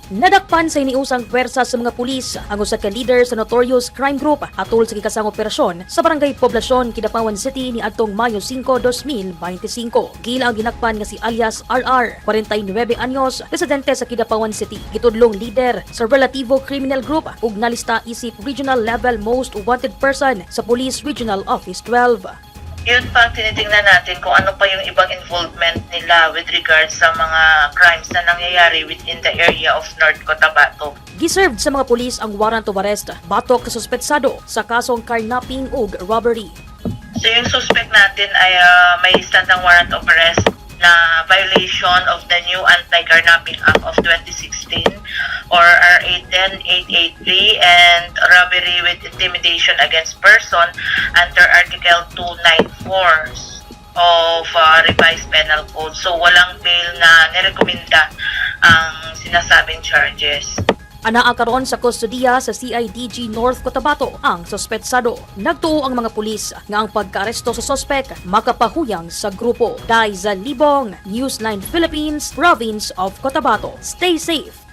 Nadakpan sa hiniusang pwersa sa mga pulis ang usa ka leader sa notorious crime group atol sa gikasang operasyon sa Barangay Poblacion, Kidapawan City ni adtong Mayo 5, 2025. Gila ang ginakpan nga si alias RR, 49 anyos, residente sa Kidapawan City. Gitudlong leader sa Relativo Criminal Group ug nalista isip regional level most wanted person sa Police Regional Office 12. Yun pa ang tinitingnan natin, kung ano pa yung ibang involvement nila with regards sa mga crimes na nangyayari within the area of North Cotabato. Giserved sa mga pulis ang warrant of arrest batok sa suspetsado sa kasong carnapping ug robbery. So yung suspect natin ay may standing warrant of arrest na violation of the new Anti-Carnapping Act of 2016 or RA 10883 and robbery with intimidation against person under Article 294 of Revised Penal Code. So walang bail na nirekomenda ang sinasabing charges. Anaa karon sa kustodiya sa CIDG North Cotabato ang suspetsado. Nagtuo ang mga pulis nga ang pagkaaresto sa sospek makapahuyang sa grupo. Daiza Libong, Newsline Philippines, Province of Cotabato. Stay safe.